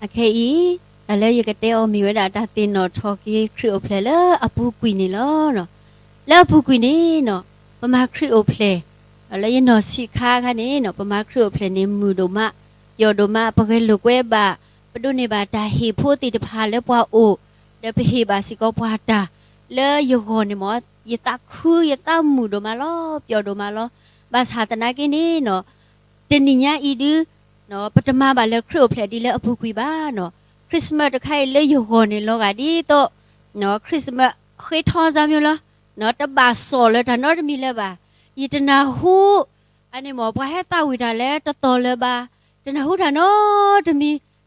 အခဲအံၤ တၢ်လၢယကတဲအီၤမ့ၢ်ဝဲဒၣ်တၢ်သ့ၣ်နီၣ်ထီၣ်က့ၤခရံာ်အိၣ်ဖျဲၣ်လၢအပူၤကွံာ်န့ၣ်လီၤ. လၢအပူၤကွံာ်န့ၣ်နီၤ ပမၤခရံာ်အိၣ်ဖျဲၣ် လၢယနီၢ်ဆံးခါခါန့ၣ်နီၤ ပမၤခရံာ်အိၣ်ဖျဲၣ်န့ၣ် မုာ်ဒိၣ်မး ပျီၣ်ဒိၣ်မး ပဂဲၤလိာ်ကွဲဘၣ် ပဒိးန့ၢ်ဘၣ်တၢ်ဟ့ၣ်ဖိသ့ၣ်တဖၣ်လၢပှၤအိၣ် ဒီးပဟ့ၣ်ဘၣ်စ့ၢ်ကီးပှၤတၢ် လၢယဂီၢ်န့ၣ်မ့ၢ် ယသးခုယသးမုာ်ဒိၣ်မးလီၤ ပျီၣ်ဒိၣ်မးလီၤ. ဘၣ်ဆၣ်သနာ်က့န့ၣ်နီၤ တနံၤညါအံၤဒု ပတမၤဘၣ်လၢခရံာ်အိၣ်ဖျဲၣ်ဒ်လၢအပူၤကွံာ်ဘၣ်နီၤ. Christmas တခါအံၤလၢယဂီၢ်န့ၣ်လီၤဂာ်ဒ်သိး Christmas ဃ့ထီစါမ့ၢ်လီၤ တဘၣ်စိာ်လၢတၢ်နီတမံၤလၢၤဘၣ်. ယတနၢ်ဟူ အန့ၣ်မ့ၢ် ပှၤဟဲသးဝံၣ်တၢ်လၢတတီၤလၢၤဘၣ်. တနၢ်ဟူတၢ်နီတ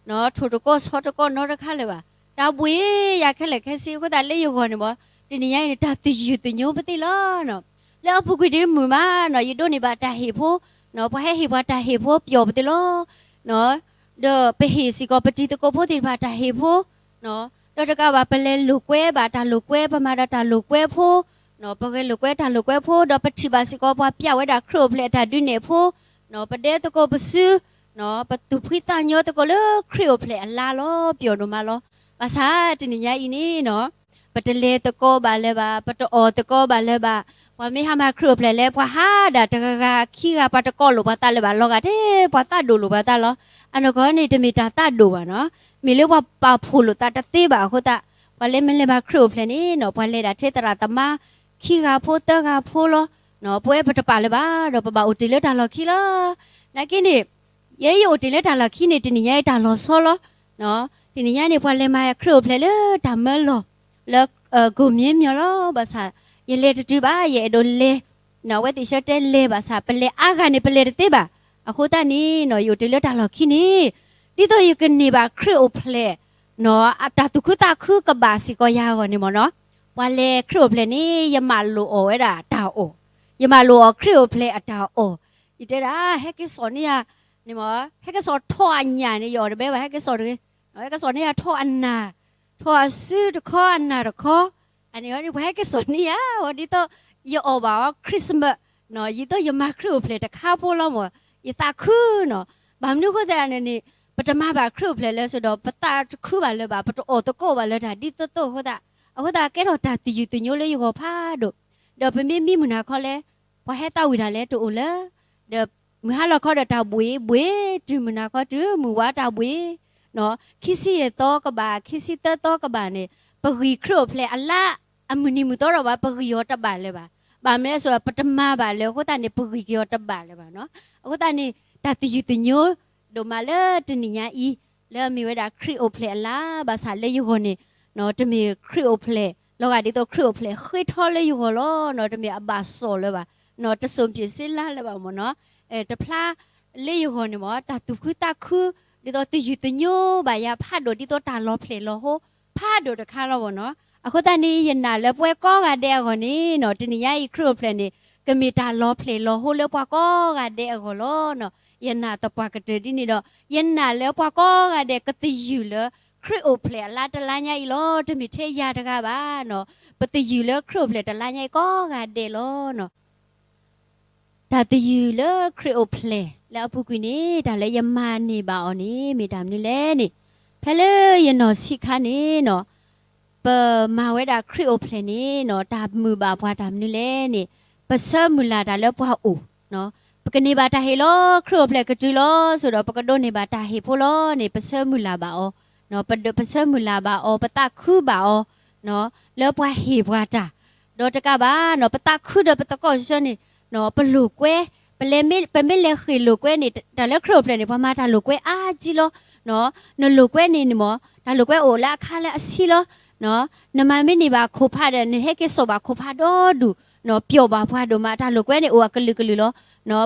မံၤ ထိၣ်တကိးဆီတကိးနီတခါလၢၤဘၣ်. တၢ်ဘှ့ၣ်ယၤခဲလၢာ်ခဲဆ့အဃိသတးလၢယဂီၢ်န့ၣ်မ့ၢ် တနံၤညါအံၤန့ၣ် တၢ်သယုၢ်သညိပသ့ၣ်လီၤ. လၢအပူၤကွံာ်ဒ်မုာ်မးနီၤ ယဒိးန့ၢ်ဘၣ်တၢ်ဟ့ၣ်ဖိ ပှၤဟဲဟ့ၣ်ပှၤတၢ်ဟ့ၣ်ဖိပျီၣ်ပသ့ၣ်လီၤ. ဒီးပဟ့ၣ်စ့ၢ်ကီးပတံၤသကိးဖိသ့ၣ်တဖၣ်တၢ်ဟ့ၣ်ဖိ ဒီးတကးဘၣ် ပလဲၤလိာ်ကွဲဘၣ်တၢ်လိာ်ကွဲ ပမၤဒီးတၢ်လိာ်ကွဲဖိ ပဂဲၤလိာ်ကွဲတၢ်လိာ်ကွဲဖိ ဒီးပထံၣ်ဘၣ်စ့ၢ်ကီး ပှၤပျၢ်ဝဲဒၣ်ခရံာ်အိၣ်ဖျဲၣ်အတၢ်ဒုးနဲၣ်ဖိ ပဒဲသကိးပစု ပသူၣ်ဖှံသးညီသကိးလၢခရံာ်အိၣ်ဖျဲၣ်အလါလီၤ ပျီၣ်ဒိၣ်မးလီၤ. ဘၣ်ဆၣ်တနံၤညါအံၤန့ၣ်နီၤ ပတလဲၤသကိးဘၣ်လၢၤဘၣ် ပတအီၣ်သကိးဘၣ်လၢၤဘၣ်. ပှၤမ့ၢ်ဟးမၤခရံာ်အိၣ်ဖျဲၣ်လၢ ပှၤဟးဒၣ်တဂၤဂၤခံဂၤ ပှၤတကိးလိာ်ပှၤသးလၢၤဘၣ် လီၤဂာ်ထဲ ပှၤသးဒိၣ်လိာ်ပှၤသးလီၤ. အနီၢ်ကီၢ်န့ၣ် တမ့ၢ်တၢ်သးဒိၣ်ဘၣ်နီၤ မ့ၢ်လၢပှၤပာ်ဖှိၣ်လိာ်သးတသ့ဘၣ်အဃိသတး ပှၤလၢမ့ၢ်လဲၤမၤခရံာ်အိၣ်ဖျဲၣ်န့ၣ်နီၤ ပှၤလဲၤဒၣ်ထဲသရၣ်သမါ ခံဂၤဖိသၢဂၤဖိလီၤ. ပဝဲပတပာ်လၢၤဘၣ် ဒီးပဘၣ်အိၣ်တ့ၢ်လၢတၢ်လီၢ်ခံလီၤ. နာ်က့န့ၣ် ယဲယအိၣ်တ့ၢ်လၢတၢ်လီၢ်ခံန့ၣ် တနံၤညါအံၤတၢ်လီၤဆီလီၤ. တနံၤညါန့ၣ် ပှၤလဲၤမၤခရံာ်အိၣ်ဖျဲၣ်လၢတၢ်မၢလီၢ် လၢ ကိၣ်မံမီၤလီၤ. ဘၣ်ဆၣ် ယလဲၤတတုၤဘၣ် ယအဲၣ်ဒိးလဲၤ အဝဲသ့ၣ်ဆၢတဲာ်လဲၤဘၣ်ဆၣ် ပလဲၤအါဂၤန့ၣ် ပလဲၤတသ့ဘၣ်. အဃိသတးန့ၣ်နီၤ ယအိၣ်တ့ၢ်လၢတၢ်လီၢ်ခံန့ၣ် ဒ်သိးယကန့ၢ်ဘၣ်ခရံာ်အိၣ်ဖျဲၣ် တၢ်သူၣ်ခုသးခုကဘၣ်စ့ၢ်ကီးယၤအဂီၢ်န့ၣ်မ့ၢ်နီၤ ပှၤလဲၤခရံာ်အိၣ်ဖျဲၣ်န့ၣ် ယမၤလိာ်အီၤဝဲဒၣ်တၢ်အီၣ် ယမၤလိာ်အီၤခရံာ်အိၣ်ဖျဲၣ်အတၢ်အီၣ် ယတဲဒၣ် ဟဲက့ၤစိာ်န့ၢ်ယၤန့ၣ်မ့ၢ် ဟဲက့ၤစိာ်ထီၣ်အညၣ်န့ၣ် ယအီၣ်တဘဲဘၣ် ဟဲက့ၤစိာ်တဂ့ၤ ဟဲက့ၤစိာ်န့ၢ်ယၤထီၣ်အနၢ် ထီၣ်အစုတခီအနၢ်တခီ အန့ၣ်န့ၣ် ပှၤဟဲက့ၤစိာ်န့ၢ်ယၤဝဲဒ်သိး ယအီၣ်ဘၣ်အီၤခရံာ်စမၢး ဒ်သိးယမၤခရံာ်အိၣ်ဖျဲၣ်တခါဖိလီၤမ့ၢ် ယသးခုနီၤ ဘၣ်မနုၤအဃိသတးန့ၣ်န့ၣ် ပတမၤဘၣ်ခရံာ်အိၣ်ဖျဲၣ်လၢၤစိဒီး ပသးတခုဘၣ်လၢၤဘၣ် ပတအီၣ်သကိးဘၣ်လၢၤတၢ်ဒ်သိးသိးအဃိသတး အဃိသတးကဲထီၣ်တၢ်သယုၢ်သညိလၢယဂီၢ်ဖးဒိၣ် ဒီးပမ့ၢ်မံမုၢ်နၤခီလဲၣ် ပှၤဟဲသးဝံၣ်တၢ်လဲၣ်တအိၣ်လၢၤ ဒီးမုၢ်ဟါလီၤခီဒီးတၢ်ဘှ့ၣ်ဘှ့ၣ် တုၤမုၢ်နၤခီတုၤမုၢ်ဝါတၢ်ဘှ့ၣ် ခံဆံယဲၢ်သီကဘၣ် ခံဆံသၢသီကဘၣ်န့ၣ် ပဂံၢ်ခရံာ်အိၣ်ဖျဲၣ်အလါ အမုၢ်နံၤမုၢ်သီဒီးဘၣ် ပဂံၢ်အီၤတဘၣ်လၢၤဘၣ်. ဘၣ်မနုၤလဲၣ်ဆို ပတမၤဘၣ်လၢၤအဃိသတးန့ၣ် ပဂံၢ်က့ၤအီၤတဘၣ်လၢၤဘၣ်နီၤ. အဃိသတးန့ၣ် တၢ်သယုၢ်သညိဒိၣ်မးလၢတနံၤညါအံၤ လၢအမ့ၢ်ဝဲဒၣ်ခရံာ်အိၣ်ဖျဲၣ်အလါ ဘၣ်ဆၣ်လၢယဂီၢ်န့ၣ် တမ့ၢ်ခရံာ်အိၣ်ဖျဲၣ် လီၤဂာ်ဒ်သိးခရံာ်အိၣ်ဖျဲၣ်ဃ့ထီလၢယဂီၢ်လီၤ. တမ့ၢ်အဘၣ်စီၣ်လၢၤဘၣ် တစိၢ်ပၠ့ၣ်စ့လါလၢၤဘၣ်မ့ၢ်နီၤ. တဖျါလၢယဂီၢ်န့ၣ်မ့ၢ် တၢ်သူၣ်ခုသးခု ဒ်သိးသယုၢ်သညိဘၣ်ယၤဖးဒိၣ်ဒ်သိးတၢ်လီၤဖျဲၣ်လီၤဟိ ဖးဒိၣ်တခါလီၤမ့ၢ်နီၤ. အဃိသတးန့ၣ် ယနာ်လၢပှၤကိးဂၤဒဲးအဂီၢ်န့ၣ်နီၤ တနံၤညါအံၤခရံာ်အိၣ်ဖျဲၣ်န့ၣ် ကမ့ၢ်တၢ်လီၤဖျဲၣ်လီၤဟိလၢပှၤကိးဂၤဒဲးအဂီၢ်လီၤ. ယနာ်သပှၢ်ကတၢၢ်ဒ်န့ၣ်ဒီး ယနာ်လၢပှၤကိးဂၤဒဲးကသယုၢ်လၢ ခရံာ်အိၣ်ဖျဲၣ်အလါတလါညါအံၤလီၤ. တမ့ၢ်ထဲယၤတဂၤဘၣ်နီၤ ပသယုၢ်လၢခရံာ်အိၣ်ဖျဲၣ်တလါညါအံၤကိးဂၤဒဲးလီၤ. တၢ်သယုၢ်လၢခရံာ်အိၣ်ဖျဲၣ်လၢအပူၤကွံာ်န့ၣ် တၢ်လၢယမၤန့ၢ်ဘၣ်အီၤန့ၣ် မ့ၢ်တၢ်မနုၤလဲၣ်န့ၣ် ဖဲလၢယနီၢ်ဆံးခါန့ၣ်နီၤ ပမၤဝဲဒၣ်ခရံာ်အိၣ်ဖျဲၣ်န့ၣ်နီၤ တၢ်မုာ်ဘၣ်ပှၤတၢ်မနုၤလဲၣ်န့ၣ် ပဆၢမုၢ်လၢ်တၢ်လၢပှၤအိၣ် ပကန့ၢ်ဘၣ်တၢ်ဟ့ၣ်လီၤ ခရံာ်အိၣ်ဖျဲၣ်ကတုၤလီၤ ဆိဒီး ပကဒိးန့ၢ်ဘၣ်တၢ်ဟ့ၣ်ဖိလီၤန့ၣ် ပဆၢမုၢ်လၢ်ဘၣ်အီၤ ပဆၢမုၢ်လၢ်ဘၣ်အီၤ ပသးခုဘၣ်အီၤ လၢပှၤဟ့ၣ်ပှၤတၢ် ဒီးတကးဘၣ်နီၤ ပသးခုဒီးပသကိးဆၢန့ၣ် ပလိာ်ကွဲ ပလဲၤမ့ၢ် ပမ့ၢ်လဲၤဃ့ၢ်လိာ်ကွဲန့ၣ် တၢ်လၢခရံာ်အိၣ်ဖျဲၣ်န့ၣ် ပှၤမၤတၢ်လိာ်ကွဲအါကံလီၤ. နလိာ်ကွဲန့ၣ်န့ၣ်မ့ၢ် တၢ်လိာ်ကွဲအိၣ်လၢအခါလၢအဆံလီၤ. နမၤမ့ၢ်န့ၢ်ဘၣ်ခိၣ်ဖးဒီး နဟဲက့ၤစိာ်ဘၣ်ခိၣ်ဖးဒီဒူၣ် ပျီၣ်ဘၣ်ပှၤဒိၣ်မး တၢ်လိာ်ကွဲန့ၣ်အိၣ်အကလုာ်ကလုာ်လီၤ.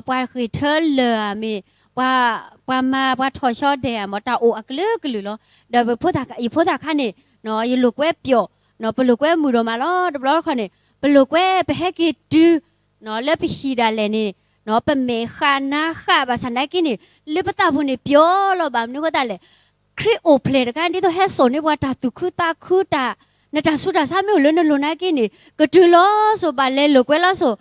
ပှၤဃ့ၢ်ထၢလၢာ်ဧါမ့ၢ် ပှၤ ပှၤမၤပှၤထီၣ်ဆီဒဲးဧါမ့ၢ် တၢ်အိၣ်အကလုာ်ကလုာ်လီၤ. ဒီးယဖိသၣ်ခါန့ၣ် ယလိာ်ကွဲပျီၣ် ပလိာ်ကွဲမုာ်ဒိၣ်မးလီၤ. တဘျီတခီန့ၣ် ပလိာ်ကွဲပဟဲက့ၤတုၤ လၢပဟံၣ်ဒၣ်လဲာ်န့ၣ် ပမဲာ်ဃးနါဃးဘၣ်ဆၣ်နာ်က့န့ၣ် လၢပသးပူၤန့ၣ်ပျီၣ်လီၤ. ဘၣ်မနုၤအဃိသတးလဲၣ် ခရံာ်အိၣ်ဖျဲၣ်တခါ ဒ်သိးဟဲစိာ်န့ၢ်ပှၤတၢ်သူၣ်ခုသးခုတၢ် နတၢ်ဆူးတၢ်ဆါမ့ၢ်အိၣ်လၢနလိၤနာ်က့န့ၣ် ကတုၤလီၤစိၤ ဘၣ်လဲၤလိာ်ကွဲလီၤစိၤ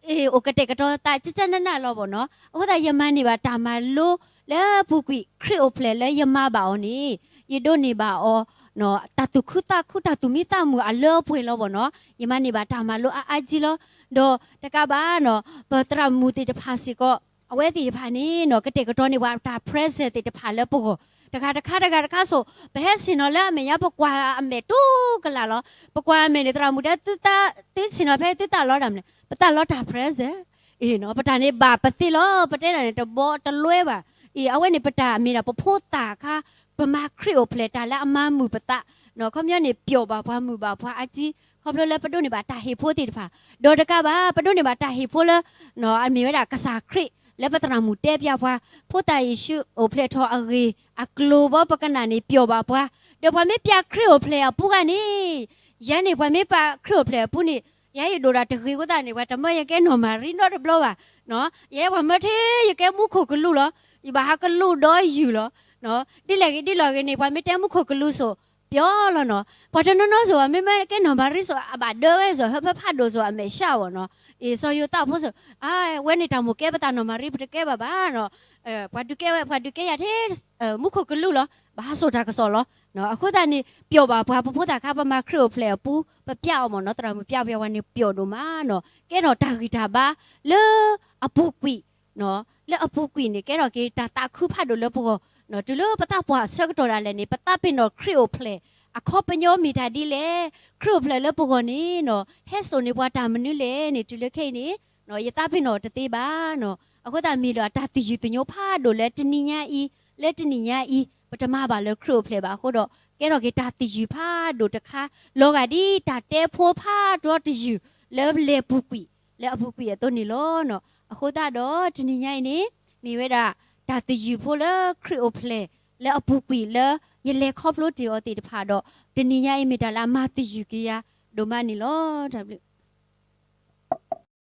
အိၣ်ကတဲာ်ကတီၤသးကကနးနးလီၤဘၣ်နီၤ. အဃိသတး ယမၤန့ၢ်ဘၣ်တၢ်မၤလိ လၢပူၤကွံာ်ခရံာ်အိၣ်ဖျဲၣ်လၢယမၤဘၣ်အီၤန့ၣ်, ယဒိးန့ၢ်ဘၣ်အီၤ တၢ်သူၣ်ခုသးခု တၢ်သူၣ်မံသးမုာ်အလၢအပှဲၤလီၤဘၣ်နီၤ. ယမၤန့ၢ်ဘၣ်တၢ်မၤလိအါအါကံလီၤ. ဒီးတကးဘၣ်နီၤ, ပသရၣ်မုၣ်သ့ၣ်တဖၣ်စ့ၢ်ကီး အဝဲသ့ၣ်တဖၣ်န့ၣ်နီၤ ကတဲာ်ကတီၤန့ၢ်ပှၤတၢ် present သ့ၣ်တဖၣ်လၢပဂီၢ်, တဂၤတခါ တဂၤတခါစိၤ ပဟဲဆ့ၣ်နီၤလၢအမဲာ်ညါ ပကွၢ်အမဲာ်တူကလာ်လီၤ. ပကွၢ်အမဲာ်န့ၣ် သရၣ်မုၣ်တဲ သုဆ့ၣ်နီၤဖဲသုသးလီတၢ်မနုၤလဲၣ်, ပသးလီတၢ် present အံၤနီၤ. ပတၢ်န့ၣ်ဘၣ်ပသ့လီၤ. ပတဲဒၣ်န့ၣ် တဘီတလွဲဘၣ်. အံၤ အဝဲန့ၣ်ပတၢ်မ့ၢ်ဒၣ်ပဖိသၣ်အခါ, ပမၤခရံာ်အိၣ်ဖျဲၣ်တၢ်လၢအမၤမုာ်ပသးနီၤ. ခီပညီန့ၣ် ပျီၣ်ဘၣ်ပှၤမုာ်ဘၣ်ပှၤအါကံ, ခီဖျိလၢပဒိးန့ၢ်ဘၣ်တၢ်ဟ့ၣ်ဖိသ့ၣ်တဖၣ်, ဒီးတကးဘၣ် ပဒိးန့ၢ်ဘၣ်တၢ်ဟ့ၣ်ဖိလၢ အမ့ၢ်ဝဲဒၣ်ကစၢ်ခရံာ် လၢပသရၣ်မုၣ်တဲပျးပှၤ ဖိသၣ်ယ့ၣ်ၡူးအိၣ်ဖျဲၣ်ထီၣ်အဂ့ၢ်အကျိၤဘီ ပကနၣ်န့ၣ် ပျီၣ်ဘၣ်ပှၤ, ဒီးပှၤမ့ၢ်ပျးခရံာ်အိၣ်ဖျဲၣ်အပူၤဂၤန့ၣ်, ယၤန့ၣ် ပှၤမ့ၢ်ပျးခရံာ်အိၣ်ဖျဲၣ်အပူၤန့ၣ်, ယၤယဒိၣ်ဒၣ်တဂ့ၤအဃိသတးန့ၣ် ပှၤတမၢယကဲနီၢ်မၤရံနီတဘျီဘၣ်. ယဲပှၤမၢထဲယကဲမူခိၣ်ကလူးလီၤ. ယဘၣ်ဟးကလူးဒီးယုၢ်လီၤ. ဒ်လဲၣ်ဂ့ၤဒ်လဲၣ်ဂ့ၤန့ၣ် ပှၤမ့ၢ်တဲမူခိၣ်ကလူးစိၤ ပျီၣ်လီၤနီၤ. ပှၤတနီၤနီၤစိၤ မ့မ့ၢ်ကဲနီၢ်မၤရံစိၤ အဘၣ်ဒၢဝဲစိၤ ဟၢဖၢဖးဒိၣ်စိၤအမဲာ်ဆှးအီၤနီၤ. အံၤ စီၤယိၤသးဖိစိၤ အဝဲန့ၣ်တၢ်မိၣ်ကဲပသးနီၢ်မၤရံ ပတကဲဘၣ်ဘၣ်နီၤ. ပှၤဒုးကဲဝဲ ပှၤဒုးကဲယၤထဲ မူခိၣ်ကလူးလီၤ. ဘၣ်ဟးစိာ်တၢ်ကစီၣ်လီၤ. အဃိသတးန့ၣ် ပျီၣ်ဘၣ်ပှၤ ပဖိသၣ်ခါ ပမၤခရံာ်အိၣ်ဖျဲၣ်အပူၤ ပပျးအီၤမ့ၢ်နီၤ သရၣ်မုၣ်ပျးပှၤဝဲန့ၣ် ပျီၣ်ဒိၣ်မးနီၤ. ကဲထီၣ်တၢ်ဂံၢ်တၢ်ဘါလၢအပူၤကွံာ် လၢအပူၤကွံာ်န့ၣ် ကဲထီၣ်က့ၤတၢ်သးခုဖးဒိၣ်လၢပဂီၢ်နီၤ. တုၤလၢပသးပှၢ်ဆၢကတီၢ်ဒၣ်လဲာ်န့ၣ် ပသးပ့ၤနီၣ်ခရံာ်အိၣ်ဖျဲၣ် အခီပညီမ့ၢ်တၢ်ဒ်လဲၣ်, ခရံာ်အိၣ်ဖျဲၣ်လၢပဂီၢ်န့ၣ်နီၤ ဟဲစိာ်န့ၢ်ပှၤတၢ်မနုၤလဲၣ်န့ၣ် တုၤလၢခဲအံၤန့ၣ် ယသးပ့ၤနီၣ်တသ့ဘၣ်နီၤ. အဃိသတးမ့ၢ်ဒီးတၢ်သယုၢ်သညိဖးဒိၣ်လၢတနံၤညါအံၤ, လၢတနံၤညါအံၤ ပတမၤဘၣ်လၢခရံာ်အိၣ်ဖျဲၣ်ဘၣ်အဃိဒီး ကဲထီၣ်က့ၤတၢ်သယုၢ်ဖးဒိၣ်တခါ လီၤဂာ်ဒ်တၢ်တဲဖိဖးဒိၣ်တယုၢ် လၢလဲၤပူၤကွံာ် လၢအပူၤကွံာ်အသိးန့ၣ်လီၤ. အဃိသတးဒီးတနံၤညါအံၤန့ၣ် မ့ၢ်ဝဲဒၣ် တၢ်သယုၢ်ဖိလၢခရံာ်အိၣ်ဖျဲၣ် လၢအပူၤကွံာ်လၢ ယလဲၤခီဖျိတ့ၢ်အီၤသ့ၣ်တဖၣ်ဒီး တနံၤညါအံၤမ့ၢ်တၢ်လၢအမၤသယုၢ်က့ၤယၤဒိၣ်မးန့ၣ်လီၤ. တၢ်ဘျုး